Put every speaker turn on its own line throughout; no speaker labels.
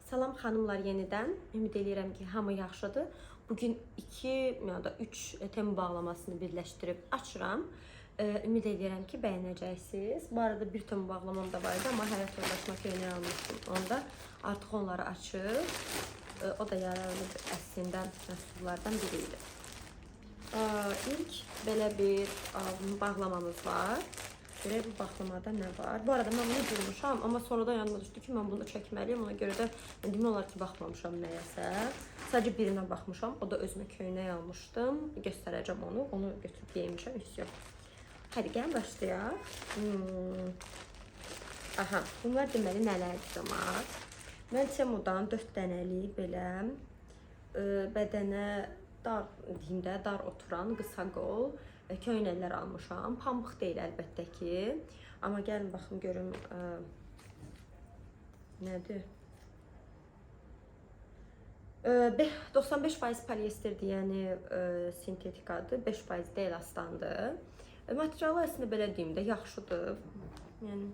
Salam xanımlar yenidən. Ümid eləyirəm ki, hamı yaxşıdır. Bugün 2 ya da 3 Temu bağlamasını birləşdirib açıram. Ümid eləyirəm ki, bəyənəcəksiniz. Bu arada bir Temu bağlamam da var idi, amma həyat yoldaşıma köynək almışdım. Onda artıq onları açıb. O da yararlı əslində məhsullardan biri idi. İlk belə bir bağlamamız var. Görək bu bağlamada nə var? Bu arada mən bunu durmuşam, amma sonradan yadıma düşdü ki, mən bunu çəkməliyəm. Ona görə də demək olar ki, baxmamışam nəyəsə. Sadəcə birinə baxmışam. O da özümə köynək almışdım. Göstərəcəm onu. Onu götürüb geymişəm. Heç yox. Hadi gəlin başlayaq. Aha, bunlar deməli nələrdir camaat? Mən Temudan 4 dənəlik belə bədənə dar deyim də, dar oturan qısa qol köynəklər almışam. Pambıq deyil əlbəttə ki. Amma gəlin baxım görüm nədir? 95% polyesterdir, yəni sintetikadır, 5% də elastandır. Materialı əslində belə deyim də yaxşıdır. Yəni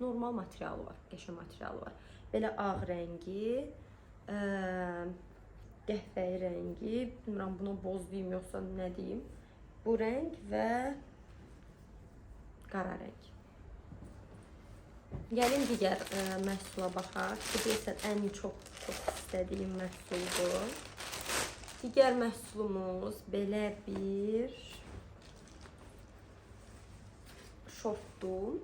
normal materialı var, qəşəng materialı var. Belə ağ rəngi, qəhvəyi rəngi, bilmirəm buna boz deyim yoxsa nə deyim. Bu rəng və qara rəng. Gəlin digər məhsula baxaq. Bu deyəsən ən çox istədiyim məhsuldur. Digər məhsulumuz belə bir şortdur.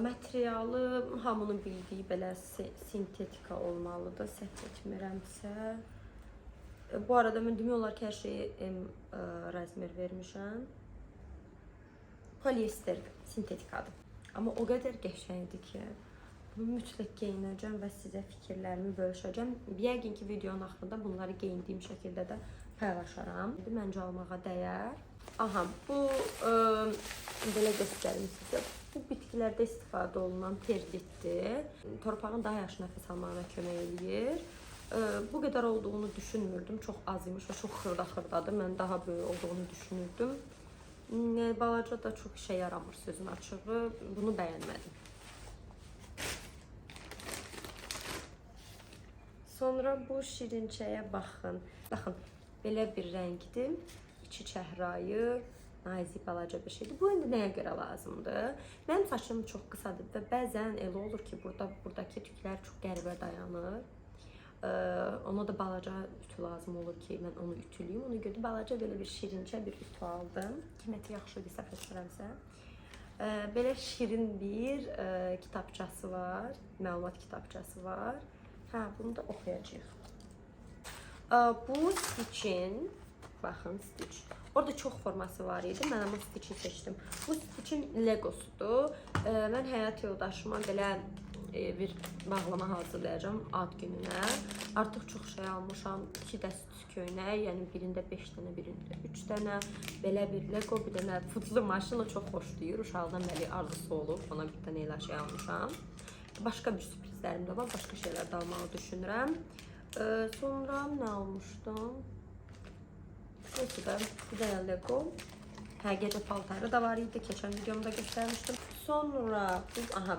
Materialı hamının bildiyi belə sintetika olmalıdır, səhv etmirəmsə. Bu arada mən demək olar ki, hər şeyi M razmer vermişəm. Polyesterdir, sintetikadır. Amma o qədər qəşəngdir ki, bunu mütləq geyinəcəm və sizə fikirlərimi bölüşəcəm. Yəqin ki, videonun axırında bunları geyindiyim şəkildə də paylaşaram. Məncə almağa dəyər. Aha, bu belə göstərim sizə. Bu bitkilərdə istifadə olunan perlitdir. Torpağın daha yaxşı nəfəs almağına kömək eləyir. Bu qədər olduğunu düşünmürdüm. Çox az imiş və çox xırda-xırdadır. Mən daha böyük olduğunu düşünürdüm. Yəni, balaca da çox işə yaramır sözün açığı. Bunu bəyənmədim. Sonra bu şirinçəyə baxın. Baxın, belə bir rəngdir. İçi çəhrayı, nazik balaca bir şeydir. Bu indi nəyə görə lazımdır? Mənim saçım çox qısadır və bəzən elə olur ki, buradakı tüklər çox qəribə dayanır. Ona da balaca ütü lazım olur ki, mən onu ütülüyüm. Ona görə də balaca belə bir şirincə bir ütü aldım. Qiyməti yaxşıdır, səhv etmirəmsə. Belə şirin bir kitabçası var, məlumat kitabçası var. Hə, bunu da oxuyacağıq. Bu Stitch-in, baxın Stitch. Orada çox forması var idi. Mən amma Stitch-i seçdim. Bu Stitch-in Legosudur. Mən həyat yoldaşıma belə bir bağlama hazırlayacağam ad gününə. Artıq çox şey almışam. 2 dəst köynək, yəni birində 5 dənə, birində 3 dənə. Belə bir Lego, bir dənə pudlu maşın, o çox xoşlayır. Uşaqdan bəri arzusu olub. Ona bir dənə elə şey almışam. Başqa bir sürprizlərim də var. Başqa şeylər də almağı düşünürəm. Sonra nə almışdım? Neyse də bir dənə Lego. Hə, gecə paltarı da var idi. Keçən videomda göstərmişdim. Sonra,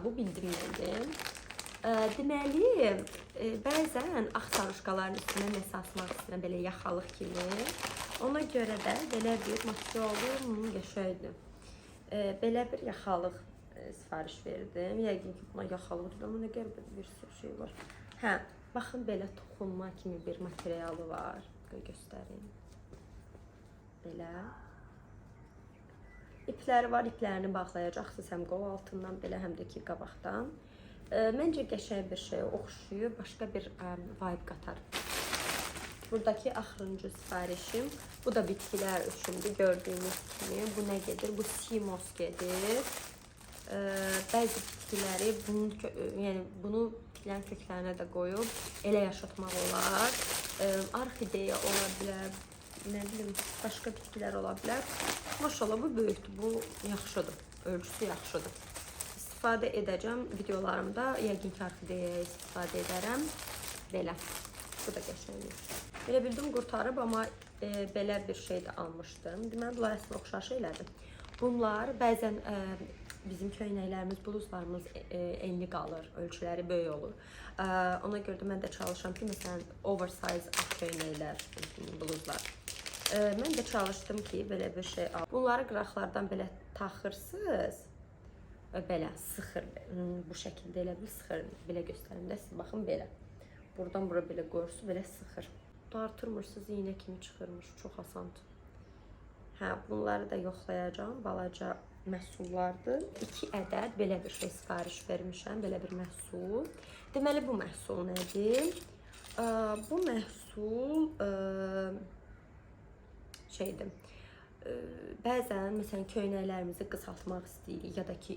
bu bildim nədir. Deməli, bəzən ağ sarışqaların üstünə nəsə asmaq istəyirəm, belə yaxalıq kimi. Ona görə də belə bir materialı qəşəngdir. Belə bir yaxalıq sifariş verdim. Yəqin ki, buna yaxalıq deyirəm, amma nə qəribə bir şey var. Hə, baxın belə toxunma kimi bir materialı var. Qoy göstərim. Belə. İpləri var, iplərini bağlayacaqsınız həm qol altından belə, həm də ki qabaqdan. Məncə qəşəng bir şeyə oxşuyur, başqa bir vibe qatar. Buradakı axırıncı sifarişim, bu da bitkilər üçündür gördüyünüz kimi. Bu nə gedir? Bu Simos gedir. Bəzi bitkiləri yəni bunu bitkilərin köklərinə də qoyub elə yaşatmaq olar. Orxideya ola bilər, nə bilim, başqa bitkilər ola bilər. Maşallah bu böyükdür, bu yaxşıdır, ölçüsü yaxşıdır. İstifadə edəcəm videolarımda, yəqin ki orxideyaya istifadə edərəm. Belə, bu da qəşəngdir. Elə bildim qurtarıb, amma belə bir şey də almışdım. Deməli, bunlar əslində oxşar şeylərdir. Bunlar bəzən Bizim köynəklərimiz, bluzlarımız enli qalır, ölçüləri böyük olur. Ona görə də mən də çalışıram ki, məsələn, oversize ağ köynəklər, bluzlar. Mən də çalışdım ki, belə bir şey al. Bunları qıraqlardan belə taxırsınız. Belə sıxır. Bu şəkildə elə bir sıxır. Belə göstərim də siz baxın belə. Buradan bura belə qoyursunuz, belə sıxır. Dartırmırsınız, iynə kimi çıxırmış. Çox asandır. Hə, bunları da yoxlayacağam. Balaca məhsullardır. 2 ədəd belə bir şey sifariş vermişəm, belə bir məhsul. Deməli bu məhsul nədir? Bu məhsul şeydir. Bəzən məsələn köynəklərimizi qısaltmaq istəyirik ya da ki,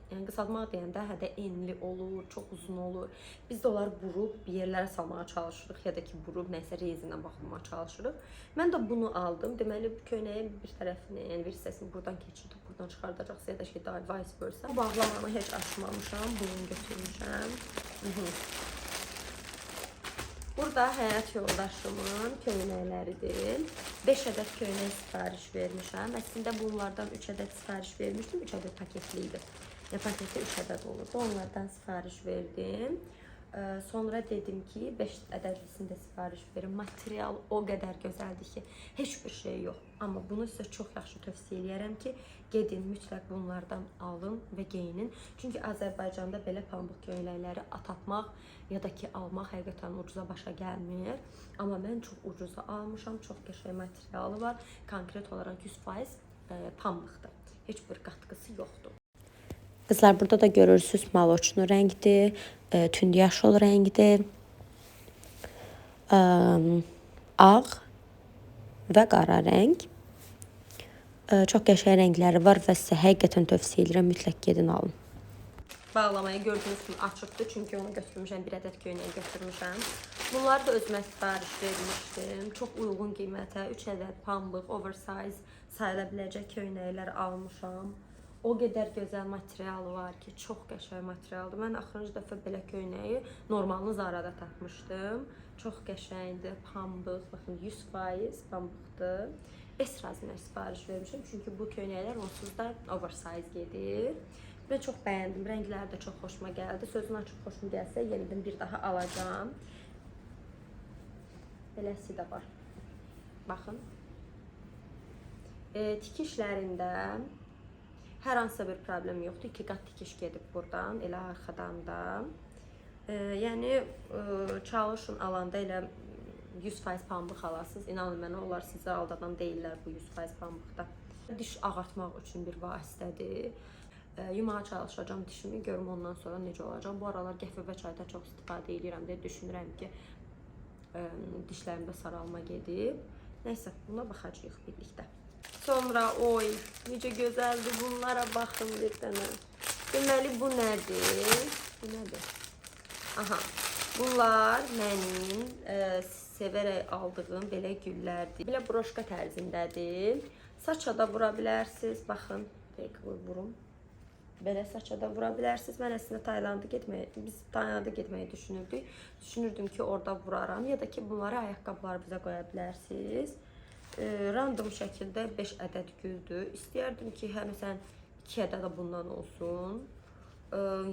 yəni qısaltmaq deyəndə hə də enli olur, çox uzun olur. Biz də onları burub bir yerlərə salmağa çalışırıq ya da ki, burub nəsə rezinə bağlamağa çalışırıq. Mən də bunu aldım. Deməli bu köynəyin bir tərəfini, yəni bir hissəsini buradan keçirdib, buradan çıxardacaqsa ya da şey daha vice versa. Bu bağlamanı heç açmamışam, bunu götürmüşəm. Burada həyat yoldaşımın köynəkləridir. 5 ədəd köynək sifariş vermişəm. Əslində bunlardan 3 ədəd sifariş vermişdim. 3 ədəd paketli idi. Yəni paketdə 3 ədəd olurdu. Onlardan sifariş verdim. Sonra dedim ki, 5 ədədlisini də sifariş verim. Material o qədər gözəldir ki, heç bir şey yox. Amma bunu sizə çox yaxşı tövsiyə eləyərəm ki, gedin mütləq bunlardan alın və geyinin. Çünki Azərbaycanda belə pambıq köynəkləri tapmaq ya da ki, almaq həqiqətən ucuza başa gəlmir. Amma mən çox ucuza almışam. Çox qəşəng materialı var. Konkret olaraq 100% pambıqdır. Heç bir qatqısı yoxdur. Qızlar, burada da görürsüz maloçnu rəngdir, tünd yaşıl rəngdir, ağ və qara rəng. Çox qəşəng rəngləri var və sizə həqiqətən tövsiyə edirəm, mütləq gedin alın. Bağlamayı gördüyünüz kimi açıqdır, çünki onu götürmüşəm, bir ədəd köynək götürmüşəm. Bunları da özümə sifariş vermişdim. Çox uyğun qiymətə 3 ədəd pambıq, oversize sayıla biləcək köynəklər almışam. O qədər gözəl materialı var ki, çox qəşəng materialdır. Mən axırıncı dəfə belə köynəyi normalını Zarada tapmışdım. Çox qəşəngdir, pambıq, baxın 100% pambıqdır. S razmer sifariş vermişim, çünki bu köynəklər onsuz da oversize gedir. Mən çox bəyəndim, rəngləri də çox xoşuma gəldi. Sözün açıq xoşuma gəlsə, yenidən bir daha alacağam. Beləsi də var. Baxın. Tikişlərində hər hansısa bir problem yoxdur. 2 qat tikiş gedib buradan, elə arxadan da. Yəni çalışın alanda elə 100% pambıq alasınız. İnanın mənə, onlar sizi aldadan deyirlər bu 100% pambıqda. Diş ağartmaq üçün bir vasitədir. Yumağa çalışacağam dişimi, görüm ondan sonra necə olacaq. Bu aralar qəhvə və çaydan çox istifadə edirəm deyə düşünürəm ki, dişlərimdə saralma gedib. Nəysə, buna baxacağıq birlikdə. Sonra oy, necə gözəldir, bunlara baxın bir dənə. Deməli bu nədir? Bu nədir? Aha, bunlar mənim sevərək aldığım belə güllərdir. Belə broşka tərzindədir. Saça da vura bilərsiniz. Baxın, dəqiq vurum. Belə saça da vura bilərsiniz. Mən əslində Taylanda getməyi, biz Taylanda getməyi düşünürdük. Düşünürdüm ki, orada vuraram ya da ki, bunları ayaqqabılarınıza qoya bilərsiniz. Random şəkildə 5 ədəd güldür. İstəyərdim ki, hə, məsələn, 2 ədəd də bundan olsun.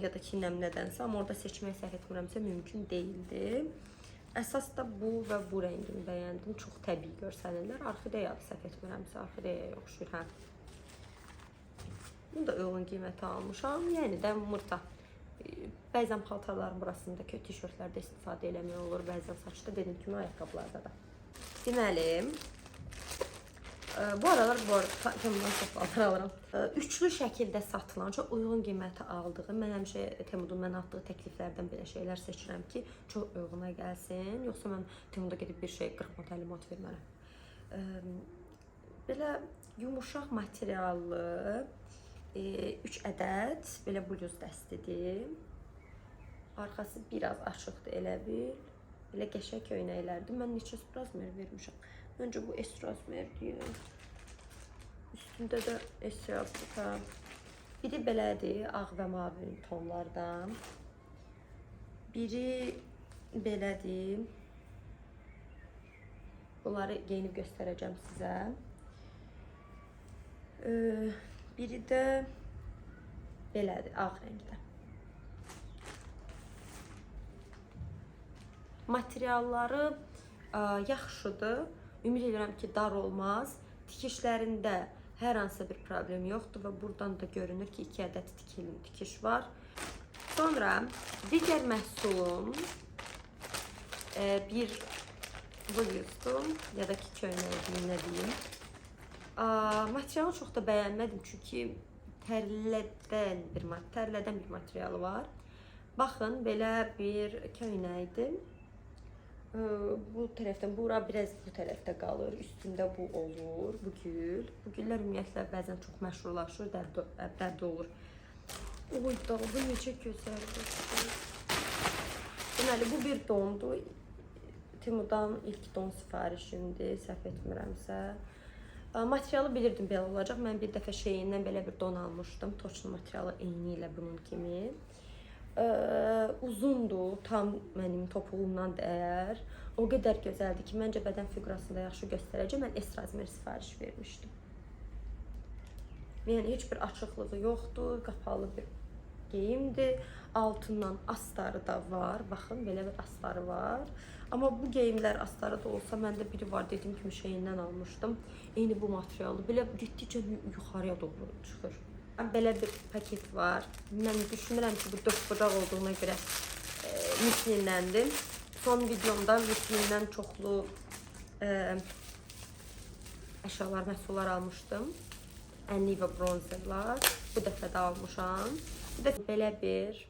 Ya da ki, nədənsə, amma orada seçməyi səhv etmirəmsə mümkün deyildi. Əsas da bu və bu rəngini bəyəndim. Çox təbii görsənirlər. Orxideyadır, səhv etmirəmsə, orxideyaya oxşuyur, hə. Bunu da uyğun qiymətə almışam. Yəni də mırta. Bəzən paltarların burasında tişörtlərdə istifadə eləmək olur, bəzən saçda, dediyim kimi ayaqqabılarda da. Deməli, bu aralar bu arada Temudan çox paltar alıram. Üçlü şəkildə satılan, çox uyğun qiymətə aldığım, mən həmişə Temudan mənə atdığı təkliflərdən belə şeylər seçirəm ki, çox uyğuna gəlsin. Yoxsa mən Temuda gedib bir şey 40 manat, 50 manat vermərəm. Belə yumuşaq materiallı 3 ədəd belə bluz dəstidir. Arxası biraz açıqdır elə bil. Belə qəşəng köynəklərdir. Mən neçə razmer vermişəm? Məncə bu S razmer deyil. Üstündə də S yazılıb, hə. Biri belədir, ağ və mavi tonlardan. Biri belədir. Bunları geyinib göstərəcəm sizə. Biri də Belədir, ağ rəngdə. Materialları yaxşıdır. Ümid edirəm ki, dar olmaz. Tikişlərində hər hansı bir problem yoxdur və buradan da görünür ki, 2 ədəd tikiş var. Sonra digər məhsulum bir bluzdur ya da ki köynək deyim, nə deyim. Materialı çox da bəyənmədim çünki tərlədən bir materialı var. Baxın, belə bir köynəkdir. Bu tərəfdən, bura biraz bu tərəfdə qalır. Üstündə bu olur, bu gül. Bu güllər ümumiyyətlə bəzən çox məşhurlaşır, dərd olur. Oy da, bu necə gözəldir. Deməli, bu bir dondur. Temudan ilk don sifarişimdir, səhv etmirəmsə. Materialı bilirdim belə olacaq. Mən bir dəfə Sheindən belə bir don almışdım. Toçlu materialı eyni ilə bunun kimi. Uzundur, tam mənim topuğumdan dəyər. O qədər gözəldir ki, məncə bədən fiqurasını da yaxşı göstərəcək. Mən S razmer sifariş vermişdim. Yəni heç bir açıqlığı yoxdur, qapalı bir geyimdir. Altından astarı da var. Baxın, belə bir astarı var. Amma bu geyimlər astarı da olsa, məndə biri var, dediyim kimi Sheindən almışdım. Eyni bu materialı. Belə getdikcə yuxarıya doğru çıxır. Belə bir paket var. Mən düşünürəm ki, bu 4 bucaq olduğuna görə mislindəndir. Son videomda mislindən çoxlu əşyalar, məhsullar almışdım. Ənlik və bronzerlar. Bu dəfə də almışam. Bu dəfə belə bir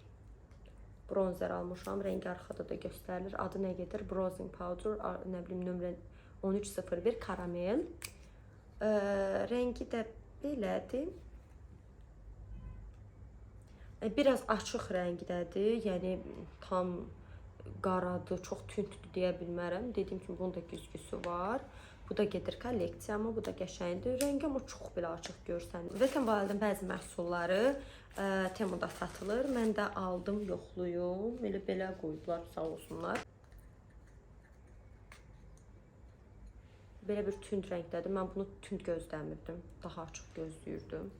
bronzer almışam. Rəngi arxada da göstərilir. Adı nə gedir? Bronzing powder. Nə bilim, nömrə 1301 karamel. Rəngi də belədir. Biraz açıq rəngdədir. Yəni tam qaradır, çox tündür deyə bilmərəm. Dediyim kimi bunun da güzgüsü var. Bu da gedir kolleksiyama, bu da qəşəngdir. Rəngi amma çox belə açıq görsənir. Wet n Wild'ın bəzi məhsulları Temuda satılır. Mən də aldım, yoxluyum. Elə belə qoydular, sağ olsunlar. Belə bir tünd rəngdədir. Mən bunu tünd gözləmirdim. Daha açıq gözləyirdim.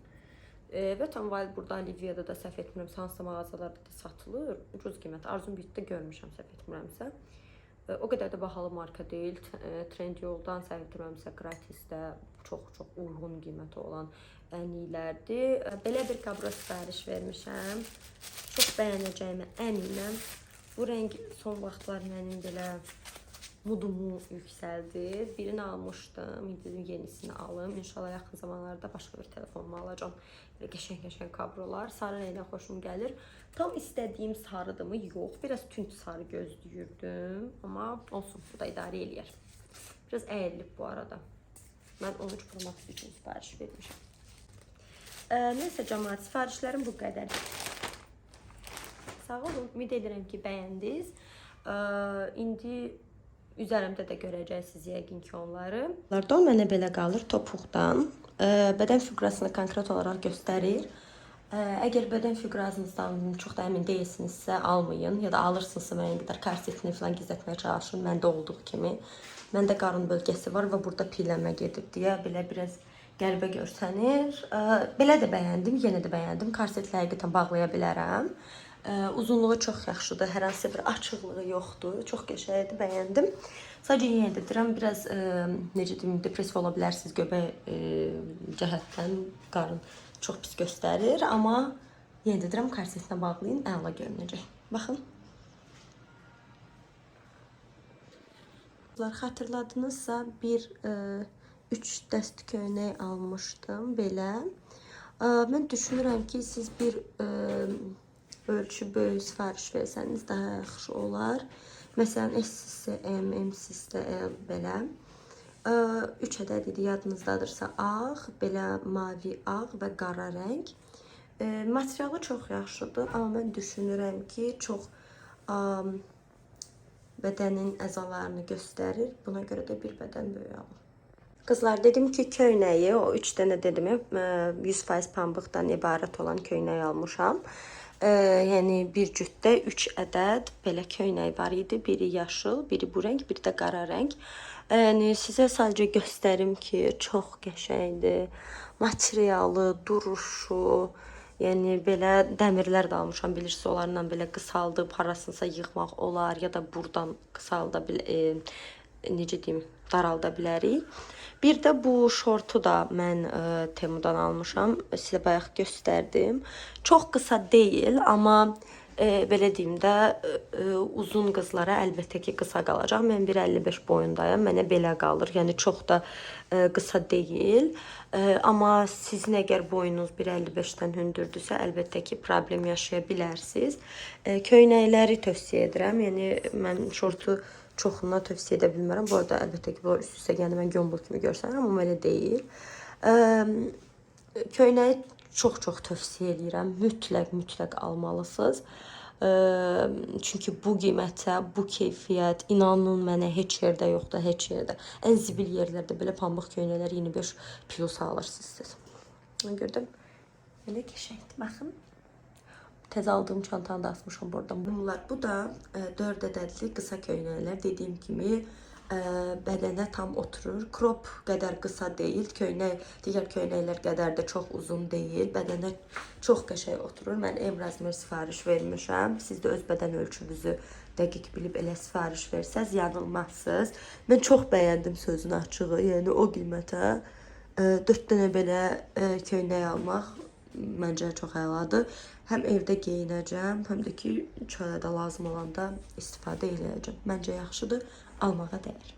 Wet n Wild burada Olivia'da da səhv etmirəmsə, hansısa mağazalarda da satılır. Ucuz qiymət. Arzum Beauty-də görmüşəm, səhv etmirəmsə. O qədər də bahalı marka deyil. Trendyoldan səhv etmirəmsə, gratisdə çox-çox uyğun qiyməti olan ənliklərdir. Belə bir kabro sifariş vermişəm. Çox bəyənəcəyimə əminəm. Bu rəng son vaxtlar mənim belə mudumu yüksəldir. Birini almışdım. İndi dedim yenisini alım. İnşallah yaxın zamanlarda başqa bir telefonumu alacağam. Belə qəşəng-qəşəng kabrolar. Sarı rənglə xoşum gəlir. Tam istədiyim sarıdırmı? Yox. Biraz tünd sarı gözləyirdim. Amma olsun, bu da idarə eləyər. Biraz əyrilib bu arada. Mən 13 Pro Max üçün sifariş vermişəm. Neysə cəmaət, sifarişlərim bu qədər. Sağ olun. Ümid edirəm ki, bəyəndiniz. İndi üzərimdə də görəcəksiniz yəqin ki onları. Don mənə belə qalır topuqdan. Bədən fiqurasını konkret olaraq göstərir. Əgər bədən fiqurasınızdan çox da əmin deyilsinizsə almayın ya da alırsınızsa müəyyən qədər korsetini falan gizlətməyə çalışın. Məndə olduğu kimi. Məndə qarın bölgəsi var və burada pilləmə gedib deyə belə biraz qəribə görsənir. Belə də bəyəndim, yenə də bəyəndim. Korsetlə həqiqətən bağlaya bilərəm. Uzunluğu çox yaxşıdır, hər hansı bir açıqlığı yoxdur. Çox qəşəngdir, bəyəndim. Sadəcə yenə də deyirəm, biraz necə deyim, depressiv ola bilərsiniz göbək cəhətdən, qarın çox pis göstərir, amma yenə də deyirəm, korsetinə bağlayın, əla görünəcək. Baxın. Xatırladınızsa bir 3 dəst köynək almışdım belə. Mən düşünürəm ki, siz bir ölçü böyük sifariş versəniz daha yaxşı olar. Məsələn, S-si M, M-si L belə. 3 ədəd idi yadınızdadırsa ağ, belə mavi ağ və qara rəng. Materialı çox yaxşıdır, amma mən düşünürəm ki, çox bədənin əzalarını göstərir. Buna görə də bir bədən böyük alın. Qızlar, dedim ki, köynəyi, o 3 dənə dedim, 100% pambıqdan ibarət olan köynək almışam. Yəni bir cütdə 3 ədəd belə köynək var idi. Biri yaşıl, biri bu rəng, biri də qara rəng. Yəni sizə sadəcə göstərim ki, çox qəşəngdir. Materialı, duruşu, Yəni belə dəmirlər də almışam. Bilirsiniz, onlarla belə qısaldıb harasınsa yığmaq olar ya da burdan qısalda necə deyim, daralda bilərik. Bir də bu şortu da mən Temudan almışam. Sizə bayaq göstərdim. Çox qısa deyil, amma belə deyim də uzun qızlara əlbəttə ki, qısa qalacaq. Mən 1.55 boyundayam. Mənə belə qalır. Yəni çox da qısa deyil. Amma sizin əgər boyunuz 1.55-dən hündürdürsə, əlbəttə ki, problem yaşaya bilərsiniz. Köynəkləri tövsiyə edirəm. Yəni mən şortu çoxuna tövsiyə edə bilmərəm. Bu arada əlbəttə ki, bunlar üst-üstə gələndə mən gömbul kimi görsənirəm, amma elə deyil. Köynəyi çox-çox tövsiyə edirəm. Mütləq almalısınız. Çünki bu qiymətə, bu keyfiyyət, inanın mənə heç yerdə yoxdur, heç yerdə. Ən zibil yerlərdə belə pambıq köynəklər 25 plus alırsınız siz. Gördüm. Belə qəşəngdir, baxın. Təzə aldığım çantanı da asmışam buradan. Bunlar, bu da 4 ədədli qısa köynəklər. Dediyim kimi bədənə tam oturur. Crop qədər qısa deyil, köynək digər köynəklər qədər də çox uzun deyil. Bədənə çox qəşəng oturur. Mən M razmer sifariş vermişəm. Siz də öz bədən ölçünüzü dəqiq bilib elə sifariş versəz yanılmazsınız. Mən çox bəyəndim sözün açığı. Yəni o qiymətə 4 dənə belə köynək almaq məncə çox əladır. Həm evdə geyinəcəm, həm də ki çölə də lazım olanda istifadə eləyəcəm. Məncə yaxşıdır, almağa dəyər.